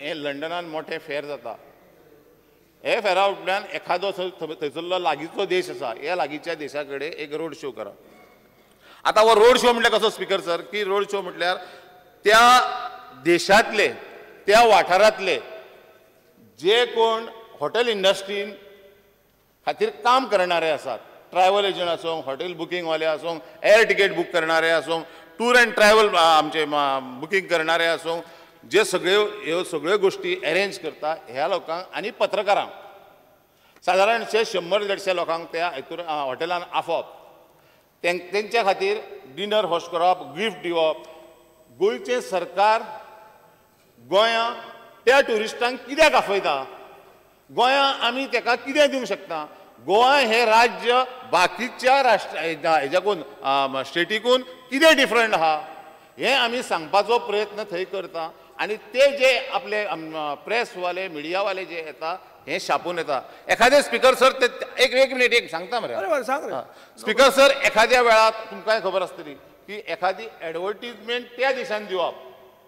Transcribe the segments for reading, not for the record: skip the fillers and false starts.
हें लंडनान मोठें फेर जाता. हे फेरा उपरांत एखादो थंयसरलो लागींचो देश आसा, ह्या लागींच्या देशा कडेन एक रोड शो करप. आतां हो रोड शो म्हटल्यार कसो स्पिकर सर, की रोड शो म्हटल्यार त्या देशांतले त्या वाठारांतले जे कोण हॉटेल इंडस्ट्रीन खातीर काम करणारे आसात, ट्रॅवल एजंट आसूं, हॉटेल बुकिंगवाले आसूं, एअर तिकेट बूक करणारे आसूं, टूर अँड ट्रॅवल आमचे बुकींग करणारे आसूं, जे सगळ्यो ह्यो सगळ्यो गोश्टी एरेंज करता ह्या लोकांक आनी पत्रकारांक सादारणशे 100-150 लोकांक त्या हितून हॉटेलान आफोवप, तेंच्या खातीर डिनर होस्ट करप, गिफ्ट दिवप. गोंयचें सरकार गोंया त्या ट्युरिस्टांक कित्याक आफयता? गोंया आमी तेका कितें दिवंक शकता? गोवा हें राज्य बाकीच्या राष्ट्र हेज्याकून स्टेटीकून कितें डिफरंट आहा हें आमी सांगपाचो प्रयत्न थंय करता. आनी ते जे आपले प्रेसवाले मिडियावाले जे येता हें छापून येता. एखादे स्पिकर सर ते एक मिनीट एक सांगता मरे स्पिकर सर, एखाद्या वेळार तुमकांय खबर आसतली की एखादी एडवर्टीजमेंट त्या देशान दिवप,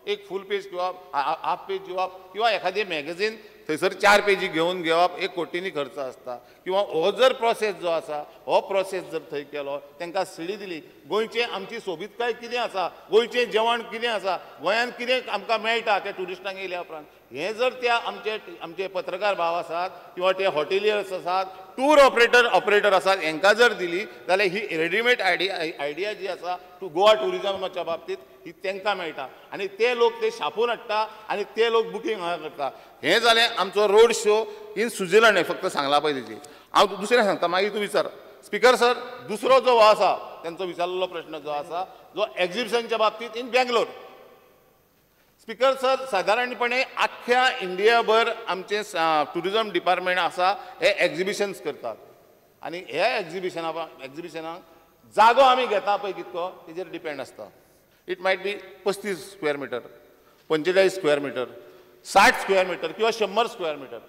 एक फूल पेज किंवा हाफ पेज दिवप किंवा एखादी मॅगझीन थंयसर 4 पेजी घेवन घेवप, एक कोटींनी खर्च आसता. किंवा हो जर प्रोसेस जो आसा हो प्रोसेस जर थंय केलो, तांकां सीडी दिली, गोंयचें आमची सोबीतकाय कितें आसा, गोंयचें जेवण कितें आसा, गोंयांत कितें आमकां मेळटा त्या ट्युरिस्टांक येयल्या उपरांत, हें जर त्या आमचे आमचे पत्रकार भाव आसात किंवा ते हॉटेलियर्स आसात, टूर ऑपरेटर आसात, हांकां जर दिली जाल्यार ही रेडीमेड आयडिया जी आसा टू गोवा ट्युरिजमाच्या बाबतींत ही तांकां मेळटा आनी ते लोक ते छापून हाडटा आनी ते लोक बुकींग हांगा करता. हें जालें आमचो रोड शो इन स्वित्झर्लंड. फक्त सांगला पळय तेजी. हांव दुसरें सांगता, मागीर तूं विचार स्पिकर सर. दुसरो जो आसा तेंचो विचारलेलो प्रश्न जो आसा जो एग्जिबिशनच्या बाबतींत इन बेंगलोर. स्पिकर सर, सादारणपणे आख्ख्या इंडियाभर आमचें ट्युरिजम डिपार्टमेंट आसा हे एग्जिबिशन्स करतात आनी ह्या एग्जिबिशनाक जागो आमी घेता पळय कितको तेजेर डिपेंड आसता. It might be 35 square metre, 45 square metre, 60 square metre किंवा 100 स्क्वेअर मिटर.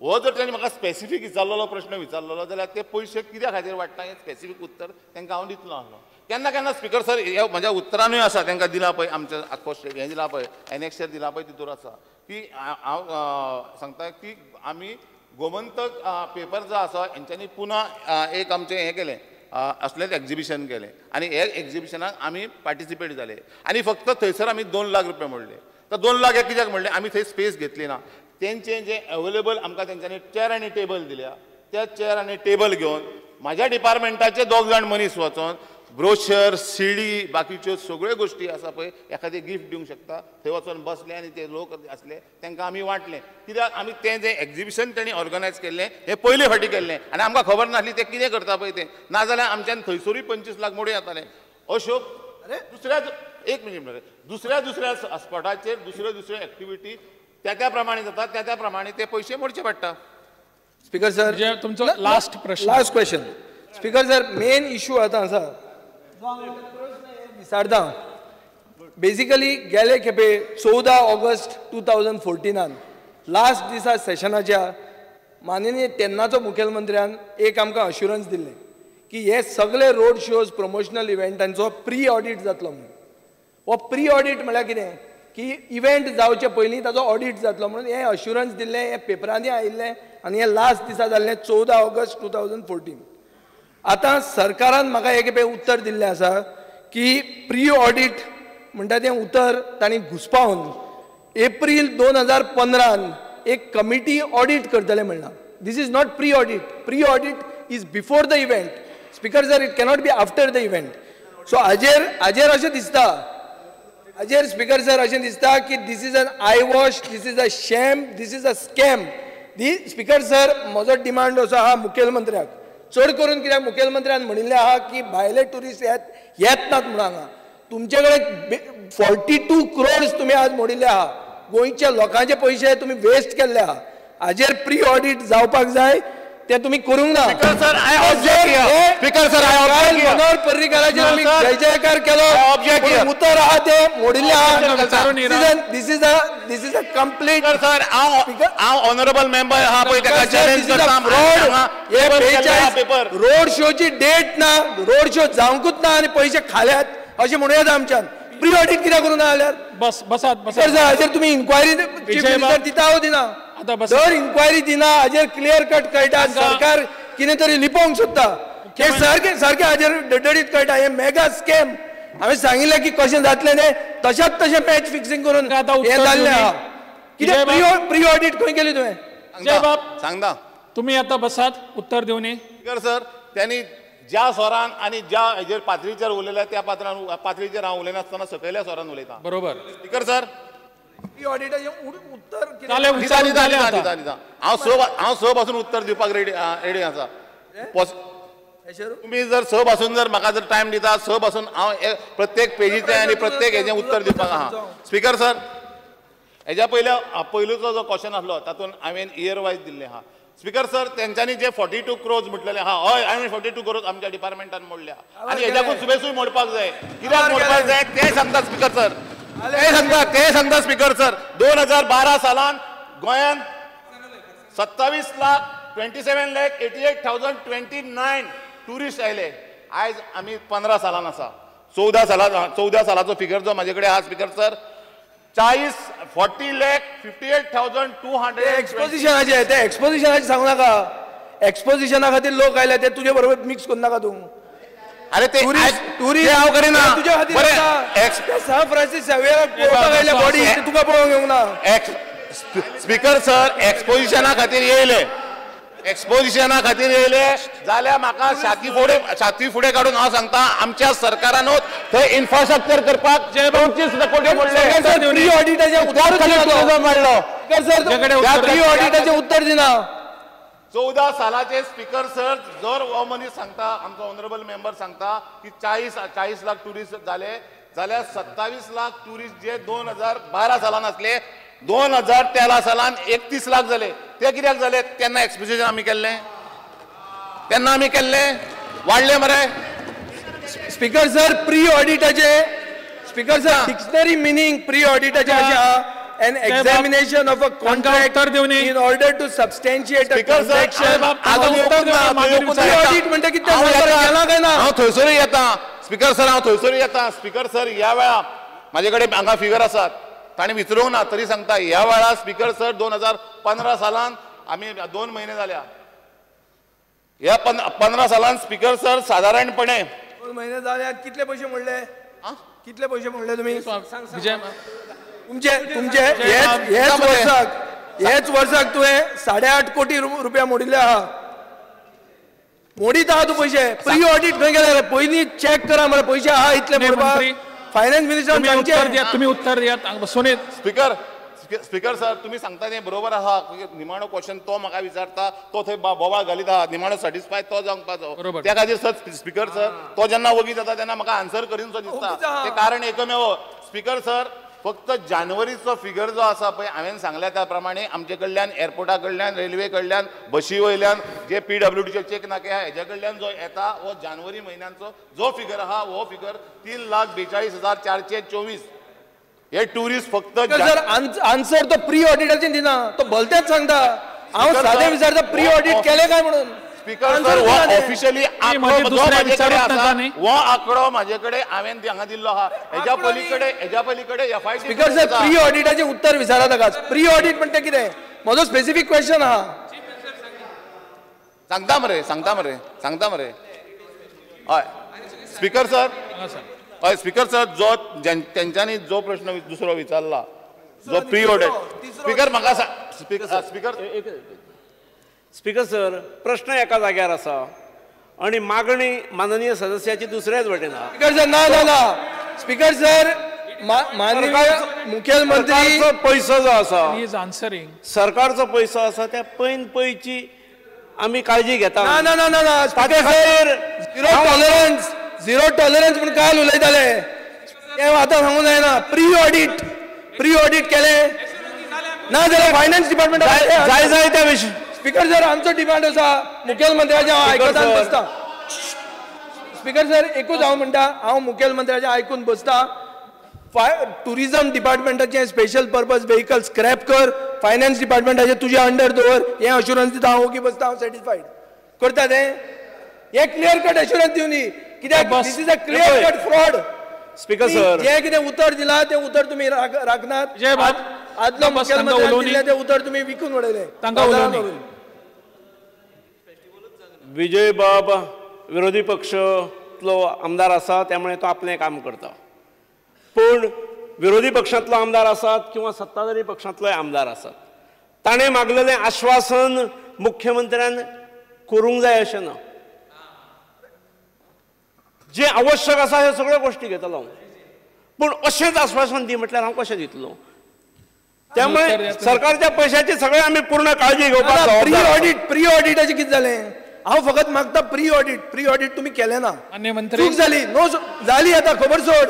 हो जर तांणी म्हाका स्पेसिफीक विचारलेलो प्रश्न विचारलेलो जाल्यार ते पयशे कित्या खातीर वाडटा हें स्पेसिफीक उत्तर तांकां हांव दितलो आसलो. केन्ना केन्ना स्पिकर सर हे म्हज्या उत्तरानूय आसा, तांकां दिलां पळय आमच्या आख्खो स्टेट हें दिलां पळय, एनेक्शर दिलां पळय, तितूर आसा की हांव सांगता की आमी गोमंतक पेपर जो आसा हेंच्यांनी पुन्हा एक आमचें हें केलें, असलेंच एग्जिबिशन केलें आनी हे एग्जिबिशनाक आमी पार्टिसिपेट जाले आनी फक्त थंयसर आमी 2 लाख रुपया मोडले. तर 2 लाख हे कित्याक म्हणले, आमी थंय स्पेस घेतली ना. तेंचें जें अवेलेबल आमकां तेंच्यांनी चेर आनी टेबल दिल्या, त्या चेर आनी टेबल घेवन म्हाज्या डिपार्टमेंटाचे 2 जाण मनीस वचोन ब्रोशर, सीडी, बाकीच्यो सगळ्यो गोश्टी आसा पळय, एखादें गिफ्ट दिवंक शकता, थंय वचोन बसले आनी ते लोक आसले तांकां आमी वांटलें. कित्याक आमी तें जें एग्जिबिशन तेणी ऑर्गनायज केल्लें हें पयले फावटी केल्लें आनी आमकां खबर नासली तें कितें करता पळय तें, नाजाल्यार आमच्यान थंयसरूय 25 लाख मोडूं येतालें. अश्यो दुसऱ्या एक मिनीट मरे दुसऱ्या दुसऱ्या स्पॉटाचेर दुसऱ्यो दुसऱ्यो एक्टिविटी त्या त्या प्रमाणे जाता, त्या त्या प्रमाणे ते पयशे मोडचे पडटा. स्पिकर सर, तुमचो लास्ट प्रश्न, last question. Speaker sir, main issue आतां आसा विचारता. बेसिकली गेले खेपे 14 ऑगस्ट 2014 लास्ट दिसा सेशनाच्या माननीय तेन्नाचो मुखेलमंत्र्यान एक आमकां अश्युरन्स दिल्लें की हे सगळे रोड शोज प्रमोशनल इव्हेंटांचो प्री ऑडीट जातलो म्हणून. हो प्री ऑडीट म्हळ्यार कितें की इव्हेंट जावचे पयलीं ताचो ऑडीट जातलो म्हणून हें अश्युरन्स दिल्लें, हें पेपरांनी आयिल्लें आनी हें लास्ट दिसा जाल्लें 14 ऑगस्ट 2014. आतां सरकारान म्हाका एक खेपे उत्तर दिल्लें आसा की प्री ऑडीट म्हणटा तें उतर तांणी घुसपावन एप्रील 2015 एक कमिटी ऑडीट करतले म्हणलां. This is not pre audit. Pre audit is before the event. Speaker sir, it cannot be after the event. So हाजेर हाजेर अशें दिसता, हाजेर स्पिकर सर अशें दिसता की this is an eye wash, this is a sham, this is a scam. The speaker sir, म्हजो demand असो आहा मुखेलमंत्र्याक, चड करून कित्याक मुखेलमंत्र्यान म्हणिल्लें आहा की भायले ट्युरिस्ट येत नात म्हणून हांगा तुमचे कडेन 42 क्रोड्स तुमी आज मोडिल्ले आहा, गोंयच्या लोकांचे पयशे तुमी वेस्ट केल्ले आहा. हाजेर प्री ऑडीट जावपाक जाय, ते तुमी करूंक ना. मनोहर पर्रीकाराचेर आमी जय जयकार केलो, उतर आहा तें मोडिल्लें आहा. This is a this is a complete sir. हांव ऑनरेबल मेंबर आहा पळय ताका चॅलेंज करता. रोड शोची डेट ना, रोड शो जावंकूच ना आनी पयशे खाल्यात अशें म्हणूं येता आमच्यान. प्री ऑडीट कित्याक करूंक ना जाल्यार? बस बसात बसात. सर हाजेर तुमी इन्क्वायरी चीफ मिनिस्टर दिता हांव दिना, दर इन्क्वायरी दिना. हाजेर क्लियर कट कळटा सरकार कितें तरी लिपोवंक सोदता. हे सारकें सारकें हाजेर डडडीत कळटा. हे मेगा स्कॅम हांवें सांगिल्लें की कशें जातलें तें, तशाच तशें मॅच फिक्सिंग करून हें जाल्लें आहा. कितें प्री ऑडिट खंय केली तुवें? सांगता तुमी आतां बसात, उत्तर दिवनी. स्पीकर सर, त्यांनी ज्या स्वरान आनी ज्या हेजेर पातळीचेर उलयल्या त्या पातळीचेर हांव उलयनासतना सकयल्या स्वरान उलयता. बरोबर. स्पीकर सर, प्री ऑडिटाचें उत्तर दिता. हांव स पासून उत्तर दिवपाक रेडी आसा. तुमी जर स पासून जर म्हाका जर टायम दिता, स पासून हांव प्रत्येक पेजीचें आनी प्रत्येक हेजें उत्तर दिवपाक आहा. स्पीकर सर, हेज्या पयल्या पयलूचो जो क्वेश्चन आसलो तातूंत हांवें इयर वायज दिल्लें आहा. स्पीकर सर, तेंच्यांनी जे 42 क्रोर्स म्हटलेले आहा, हय हांवें 42 क्रोर्स आमच्या डिपार्टमेंटान मोडल्या आनी हेज्याकून सुबेसूय मोडपाक जाय. कित्याक मोडपाक जाय तें सांगता स्पीकर सर, तें सांगता स्पीकर सर. 2012 सालान गोंयान 27 लाख 27,88,029 टुरिस्ट आयले. आयज आमी 15 सालान आसा. 14 सालाचो फिगर जो म्हाजे कडेन आहा स्पीकर सर, 40,58,200. एक्सपोजिशनाचे ते एक्सपोजिशनाचे सांगू नाका. एक्सपोजिशना खातीर लोक आयले ते तुजे बरोबर मिक्स करू नाका तूं. अरे ते टुरिस्ट हांव करिना तुजे खातीर. सान फ्रांसीस सेवेराक पळोवपाक आयल्या बॉडी, तुका पळोवंक येवंक ना. स्पीकर सर, एक्सपोजिशना खातीर येयले, एक्सपोजिशना खातीर येयले जाल्यार म्हाका छाती फुडें काडून हांव सांगता, आमच्या सरकारानूच थंय इन्फ्रास्ट्रक्चर करपाक 25 कोटी मोडले. प्री ऑडिटाचें प्री ऑडिटाचें उत्तर दिना. 14 सालाचे स्पीकर सर, जर हो मनीस सांगता, आमचो ऑनरेबल मेंबर सांगता की 40 लाख टुरिस्ट जाले जाल्यार 27 लाख टुरिस्ट जे 2012 सालान आसले, 2013 सालान 31 लाख जाले. ते कित्याक जाले? तेन्ना एक्सपोजिशन आमी केल्लें, तेन्ना आमी केल्लें, वाडले मरे. स्पीकर सर, प्री ऑडिटाचे speaker sir, dictionary meaning pre ऑडिटाचे अशें आहा, an examination of a contract in order to substantiate a transaction. Pre audit म्हणटा कितें केलां काय ना? हांव थंयसरूय येता स्पीकर सर, हांव थंयसरूय येता स्पीकर सर. ह्या वेळा म्हाजे कडेन हांगा फिगर आसात, ताणें विचारूंक ना तरी सांगता. ह्या वेळार स्पीकर सर 2015 सालान आमी 2 म्हयने जाल्या, ह्या 15 सालान स्पीकर सर सादारणपणे 2 म्हयने जाल्या. कितले पयशे मोडले? कितले पयशे मोडले तुमी? तुमचे तुमचे हेच वर्साक, हेच वर्साक तुवें 8.5 कोटी रुपया मोडिल्ले आहा. मोडीत आहा तूं पयशे. प्री ऑडिट खंय गेले? पयलीं चॅक करा मरे पयशे आहा इतले मोडपाक. फायनान्स मिनिस्टर सांगचें. तुमी उत्तर दियात सुनीत. स्पीकर स्पीकर सर, तुमी सांगता तें बरोबर आहा. निमाणो क्वेश्चन तो म्हाका विचारता, तो थंय बोवाळ घालीत आहा. निमाणो सॅटिस्फाय तो जावपाचो. त्या खातीर सर, स्पीकर सर, तो जेन्ना वगी जाता तेन्ना म्हाका आन्सर करीनसो दिसता. तें कारण एकमेव स्पीकर सर, फक्त जानेवारीचो फिगर जो आसा पळय, हांवें सांगल्या त्या प्रमाणे आमचे कडल्यान, एअरपोर्टा कडल्यान, रेल्वे कडल्यान, बशी वयल्यान जे PWDचे चेक नाके आहा हेज्या कडल्यान जो येता हो जानेवारी म्हयन्यांचो जो फिगर आहा हो फिगर 3,42,424 हे टुरिस्ट फक्त. सर, आन्सर तो प्री ऑडिटाचे दिना, तो भलतेच सांगता. हांव सादें विचारता प्री ऑडिट केलें काय म्हणून. स्पीकर सर, हो ऑफिशियली हो आंकडो म्हाजे कडेन हांवें हांगा दिल्लो आहा. हेज्या पलीकडे FIT. Speaker sir, pre ऑडिटाचें उत्तर विचारा ताका. प्री ऑडिट म्हणटा कितें? म्हजो स्पेसिफीक क्वेश्चन आहा. सांगता मरे, सांगता मरे, सांगता मरे. हय स्पीकर सर, हय स्पीकर सर, जो तेंच्यांनी जो प्रश्न दुसरो विचारला जो प्री ऑडिट, स्पीकर म्हाका स्पीकर स्पीकर सर, प्रश्न एका जाग्यार आसा आनी मागणी माननीय सदस्याची दुसऱ्याच वटेन आहा. स्पीकर सर, ना ना ना स्पीकर सर, माननीय मुख्यमंत्री पयसो जो आसा, सरकारचो पयसो आसा, त्या पयन पयची आमी काळजी घेता. ना ना ना ना speaker sir, zero tolerance, zero tolerance म्हूण काल उलयताले तें आतां सांगूंक जायना. प्री ऑडिट, प्री ऑडिट केलें ना जाल्यार फायनान्स डिपार्टमेंट जाय जाय त्या विशय. स्पीकर सर, आमचो डिमांड आसा मुखेलमंत्र्याचें हांव आयकतान बसता. स्पीकर सर, एकूच हांव म्हणटा, हांव मुखेलमंत्र्याचें आयकून बसता. टुरिजम डिपार्टमेंटाचें स्पेशल पर्पज व्हेकल स्क्रॅप कर, फायनान्स डिपार्टमेंटाचें तुज्या अंडर दवर, हें अश्युरन्स दिता. हांव ओगी बसता, हांव सॅटिस्फायड करता तें. हें क्लियर कट अश्युरन्स दिवनी, कित्याक this is a clear cut fraud. Speaker sir, जे कितें उतर दिला ते उतर तुमी राखनात. आदलो मुखेलमंत्र्यान दिल्लें तें उतर तुमी विकून उडयलें. तांकां उलोवनी. विजय बाब विरोधी पक्षांतलो आमदार आसा, त्यामुळे तो आपलें काम करता. पूण विरोधी पक्षांतलो आमदार आसात किंवा सत्ताधारी पक्षांतलोय आमदार आसात, ताणें मागलेलें आश्वासन मुख्यमंत्र्यान करूंक जाय अशें ना. जें आवश्यक आसा ह्यो सगळ्यो गोश्टी घेतलो हांव, पूण अशेंच आश्वासन दी म्हटल्यार हांव कशें दितलो? त्यामुळे सरकारच्या पैशाची सगळे आमी पूर्ण काळजी घेवपाक. प्री ऑडिट, प्री ऑडिटाचें कितें जालें? हांव फकत मागता प्री ऑडिट. प्री ऑडिट तुमी केलें ना, चूक जाली, नो जाली, आतां खबर सोड.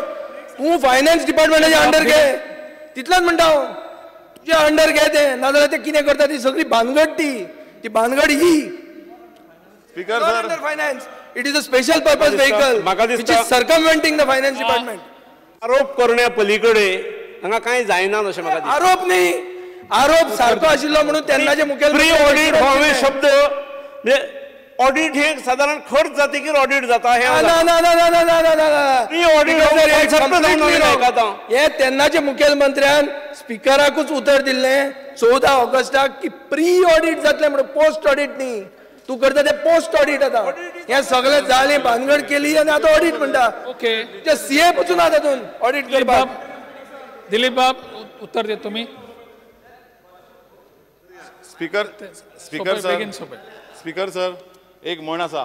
तूं फायनान्स डिपार्टमेंटाच्या अंडर घे, तितलेंच म्हणटा हांव. तुज्या अंडर घे तें, नाजाल्यार ते कितें करता ती सगळी भानगड, ती भानगड ही. Speaker sir, under finance, it is a special purpose vehicle which is circumventing the finance department. आरोप करण्या पलीकडे हांगा कांय जायना अशें म्हाका दिसता. आरोप न्ही, आरोप सारको आशिल्लो म्हणून तेन्नाचे मुखेल प्री ऑडिट हो शब्द म्हणजे ऑडिट हे साधारण खर्च जातकीर ऑडिट जाता. हे ना ना ना ना ना ना ना, प्री ऑडिट हे तेन्नाचे मुखेलमंत्र्यान स्पिकराकूच उतर दिल्लें 14 ऑगस्टाक की प्री ऑडिट जातलें म्हणून, पोस्ट ऑडिट न्ही. तूं करता तें पोस्ट ऑडिट. आतां हें सगळें जालें, भानगड केली आनी आतां ऑडिट म्हणटा. ओके, सीए पसून ना तातूंत ऑडिट करपाक. दिलीप बाब उत्तर दिता तुमी. Speaker speaker sir, speaker sir, एक म्हण आसा,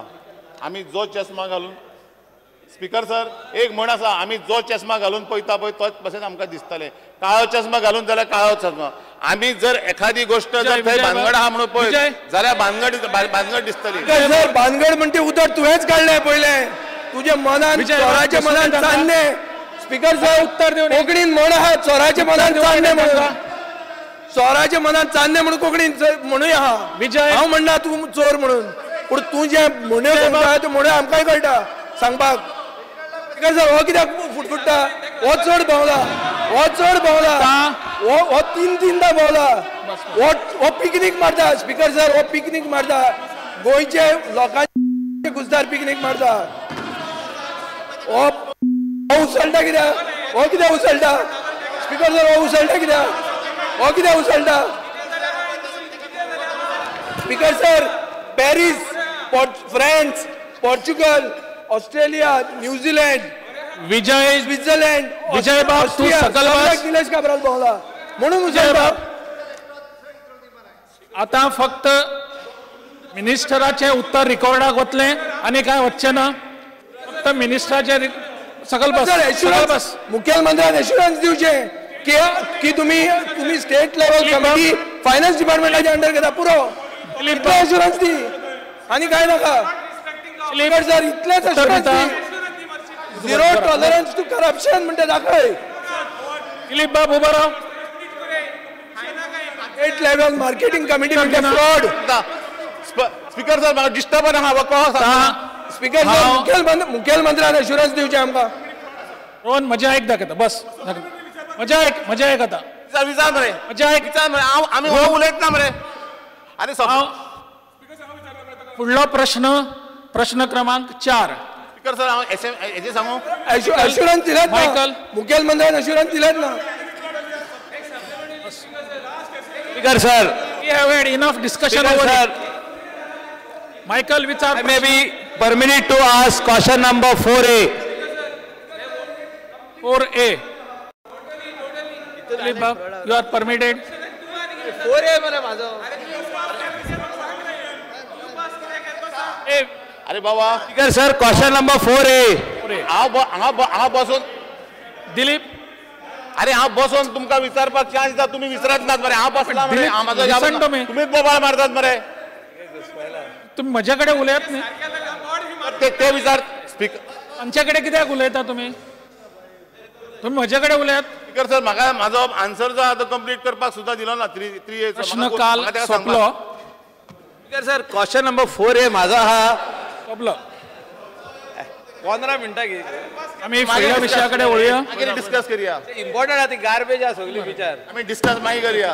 आमी जो चश्मा घालून, स्पीकर सर एक म्हण आसा, आमी जो चश्मा घालून पळयता पळय तोच भशेन आमकां दिसतलें. काळो चश्मा घालून जाल्यार काळो चश्मा. आमी जर एखादी गोश्ट जर थंय भानगड आहा म्हणून पळयत जाल्यार भानगड भानगड दिसतली. सर भानगड म्हणटे उतर तुवेंच काडलें पयलें, तुज्या मनान, चोराच्या मनान चान्नें. स्पीकर सर उत्तर दिवन कोंकणीन म्हण आहा, चोराच्या मनान चान्नें म्हणून, चोराच्या मनान चान्नें म्हणून कोंकणीन म्हणूया आहा. विजय, हांव म्हणना तूं चोर म्हणून, पूण तूं जें म्हण्यो सांगता त्यो म्हण्यो आमकांय कळटा सांगपाक. स्पीकर सर हो कित्याक फुटफुट्टा? हो चड भोंवला, हो चड भोंवला, हो तीन तीनदां भोंवला, हो पिकनीक मारता. स्पीकर सर हो पिकनीक मारता, गोंयचे लोकांचे गुजदार पिकनीक मारता. हो उसळटा कित्याक? हो कित्याक उसळटा? स्पीकर सर हो उसळटा कित्याक? हो कित्याक उसळटा? Speaker sir, Paris, France, Portugal, Australia, New Zealand, Vijay, Switzerland, Vijay बाब तू सकल बस. निलेश काब्राल भोंवला म्हणून विजय बाब. आतां फक्त मिनिस्टराचें उत्तर रिकॉर्डाक वतलें आनी कांय वचचें ना. फक्त मिनिस्टराचें सकल बस, सकल बस. मुखेलमंत्र्यान एश्युरन्स दिवचें की तुमी तुमी स्टेट लेवल कमिटी फायनान्स डिपार्टमेंटाच्या अंडर घेता, पुरो. इतलें एश्युरन्स दी आनी कांय नाका. स्पीकर सर इतलेंच assurance the. Zero tolerance to corruption म्हणटा दाखय. दिलीप बाब उबो राव. स्टेट लेवल मार्केटिंग कमिटी म्हणटा फ्रॉड. स्पीकर सर म्हाका डिस्टर्ब आहा. स्पीकर सर मुखेलमंत्र्यान एश्युरन्स दिवचें आमकां. रोहन म्हजें आयक दाखयता, बस म्हजें आयक, म्हजें आयक आतां. विचार मरे, म्हजें आयक, विचार मरे. हांव आमी उलयतना मरे. आनी फुडलो प्रश्न, प्रश्न क्रमांक 4. स्पीकर सर हांव हेजें सांगू? एश्युरन्स दिलेंच ना मुखेलमंत्र्यान, एश्युरन्स दिलेंच ना. Speaker sir, we have had enough discussion over it. Michael, विचार. I may be permitted to ask question number 4A. 4A. Dilip Bab, you are permitted. 4A मरे माझो. अरे बाबा. Speaker sir, question number 4A. हांव बसून दिलीप, अरे हांव बसून तुमकां विचारपाक चान्स दिता, तुमी विचारत नात मरे. हांव बसला मरे, म्हजो तुमीच बोबाळ मारतात मरे. तुमी म्हज्या कडेन उलयात न्ही. ते विचार स्पीकर. आमच्या कडेन कित्याक उलयता तुमी? तुमी म्हज्या कडेन उलयात. स्पीकर सर म्हाका म्हाजो आन्सर जो आहा तो कंप्लीट करपाक सुद्दां दिलो ना. थ्री ए प्रश्न काल सोंपलो. Speaker sir, question number 4A माझो आहा सोंपलो. 15 मिनटां घे. आमी फुडल्या विशया कडेन वळुया, मागीर डिस्कस करूया. इम्पॉर्टंट आहा ती, गार्बेज आहा सगळी विचार. आमी डिस्कस मागीर करूया.